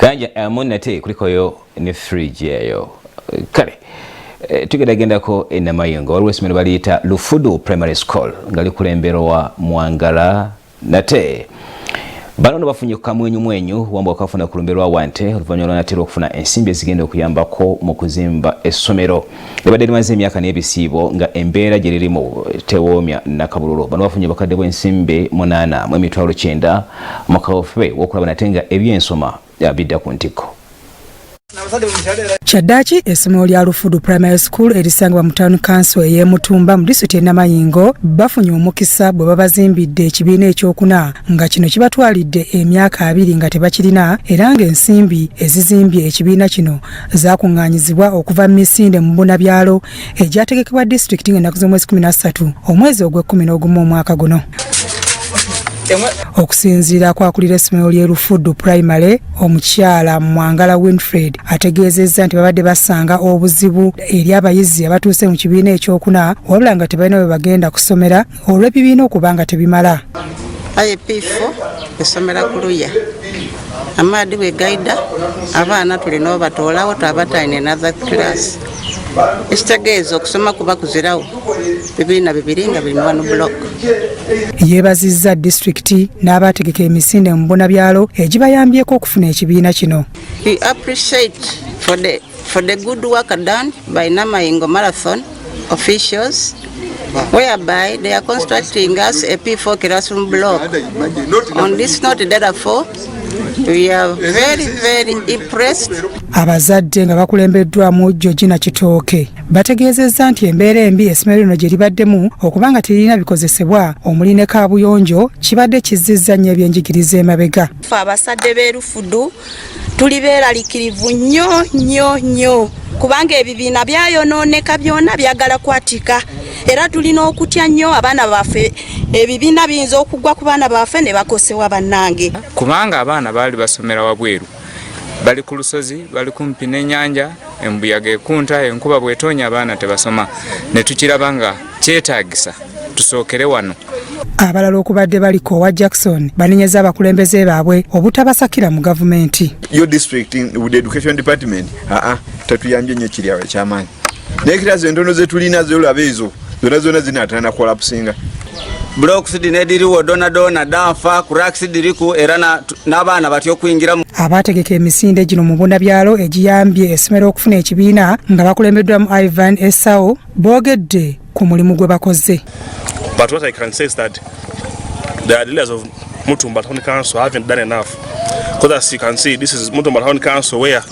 Kanja munate kulikoyo ne fridge eyo. Kale tugendagendako e Namayingo, waliwo essomero baliyita Lufudu Primary School nga likulemberwa Mwangala. Nate bano no bafunye kamwenyumwenyu wamba wakafuna kulumberwa wante oluvannyuma lwa nate lw'okufuna ensimbi ezigenda okuyambako mu kuzimba essomero libadde limaze emyaka n'ebisiibo nga embeera gye lirimu tewoomya nakabululu. Bano bafunye obukadde bw'ensimbi 890 mu kaweefube w'okulaba nate nga ebyensoma bidda ku ntikko. Kyaddaaki essomero lya Lufudu Primary School erisangibwa mu Town Council ey'emutumba mu disitulikiti e Namayingo bafunye omukisa bwe babazimbidde ekibiina ekyokuna, nga kino kibatwalidde emyaka 20 nga tebakirina, era ng'ensimbi ezizimbye ekibiina kino zaakuŋŋaanyizibwa okuva mu misinde mu bunabyalo egyategekebwa disitulikiti ng'ennaku z'omwezi 13 omwezi ogw'e-11 omwaka guno. Okusinziira kwakulira essomero ly'e Lufudu Primary, omukyala Mwangala Winfred, ategeezezza nti babadde basanga obuzibu eri abayizi abatuuse mu kibiina ekyokuna, wabula nga tebalina bwe bagenda kusomera olw'ebibiina okuba nga tebimala. Aye P4 esomera kuluya, amaadi bwe gaida abaana tulina obatoolawo twabataine another class, ekitegeeza okusoma kuba kuzirawo, bibiina bibiri nga biri mu one block. Yeebazizza disitulikiti n'abaategeka emisinde mu bunabyalo egibayambyeko okufuna ekibiina kino. We appreciate for the good work done by Namayingo Marathon officials, whereby they are constructing us a P4 classroom block. On this note, therefore, we are very, very impressed. Abazadde nga bakulembeddwamu Georgina Kitooke bategeezezza nti embeera embi essomero lino gye libaddemu okuba nga teririna bikozesebwa omuli ne kaabuyonjo kibadde kizzizza nnyo ebyenjigiriza emabega. Ffe abazadde b'e Lufudu tuli beeralikirivu nnyo nnyo nnyo, kubanga ebibiina byayonooneka, byonna byagala kwatika, era tulina okutya nnyo abaana baffe, ebibiina biyinza okugwa ku baana baffe ne bakosewa, bannange. Kubanga abaana baali basomera wabweru, bali ku lusozi, bali kumpi n'ennyanja, embuyaga ekunta, enkuba bwetoonya abaana tebasoma, ne tukiraba nga kyetaagisa tusookere wano. Abalala okubadde baliko owa Jackson banenyeza abakulembeze baabwe obutabasakira mu gavumenti. Yo district with the education department aa tetuyambye nnyo, kiri awo ekyamaanyi, naye kirasi entono zetulina zolaba ezo zonna zonna zinaatana collapsinga. Blocks dino ediriwo dona dona danfa, cracks diriku, era n'abaana batya okuyingiramu. Abaategeka emisinde gino mu bunabyalo egiyambye essomero okufuna ekibiina nga bakulembeddwamu Ivan Esau boogedde ku mulimu gwe bakoze. But what I can say is that the leaders of Mutumba Town Council haven't done enough. Because as you can see, this is Mutumba Town Council where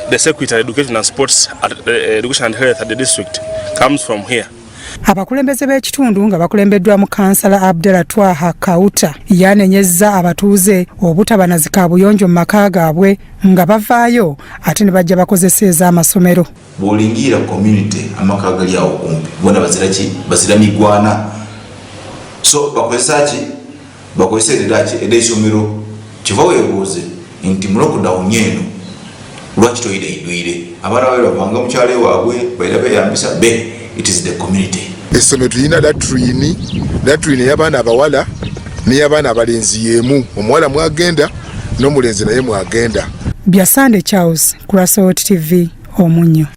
the Secretary Education and Sports, Education and Health at the district comes from here. Abakulembeze b'ekitundu nga bakulembeddwamu kansala Abdallah Twaha Kauta yanenyezza abatuuze obutaba na zikaabuyonjo mu maka gaabwe, nga bavaayo ate ne bajja bakozesa ez'amasomero. Bw'olingiira community, amaka agali awo kumpi bona bazira ki? Bazira migwana, so bakozesa ki? Bakozesa erera ki? Ed'eisomero. Kiva weebuuze nti mu lockdown eno lwaki toyida idwire? Abaana babe bavanga mukyalo ewaabwe baira beyambisa be. It is the community. Essomero tulina latrine, latrine ey'abaana abawala n'ey'abaana abalenzi y'emu, omuwala mwagenda n'omulenzi naye mwagenda. Bya Sande Charles, Kurasot TV, Omunnyo.